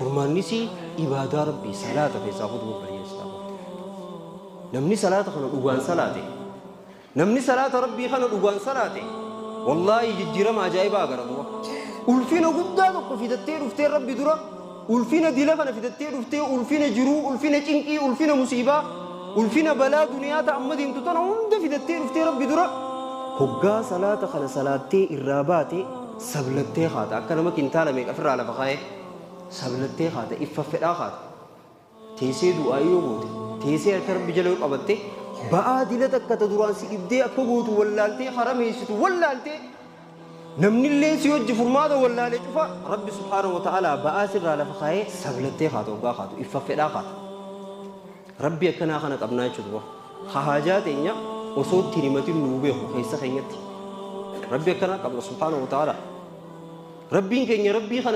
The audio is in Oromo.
Furmaanni isii ibaadaa Rabbii salaata keessaa fuudhu obboleeyyan Islaamaa. Namni salaata kana dhugaan salaate, namni salaata Rabbii kana dhugaan salaate, wallaahi jijjiirama ajaa'ibaa agara duba. Ulfina guddaa tokko fidattee dhuftee Rabbi dura, ulfina dila kana fidattee dhuftee, ulfina jiruu, ulfina cinqii, ulfina musiibaa, ulfina balaa duniyaa ta amma deemtu tana hunda fidattee dhuftee Rabbi dura, hoggaa salaata kana salaattee irraa baate sablattee kaata. Akka nama kintaala meeqa ofirraa lafa kaa'ee sablattee kaata, iffaffedhaa kaata. Teessee du'aa'ii yoo goote, teessee harka Rabbi jala yoo qabatte, ba'aa dila takka ta duraan si dhibdee akka gootu wallaaltee harameessitu wallaaltee, namnilleen si wajji furmaata wallaalee cufa Rabbi subhaanahu wa ta'aalaa ba'aa sirraa lafa kaa'ee sablattee kaata. Hoggaa kaatu iffaffedhaa kaata. Rabbi akkanaa kana qabnaa jechuudha. Ka haajaa teenya osoo itti hin himatin nuu beeku keessa keenyatti. Rabbi akkanaa qabna subhaanahu wa ta'aalaa. Rabbiin keenya Rabbii kana.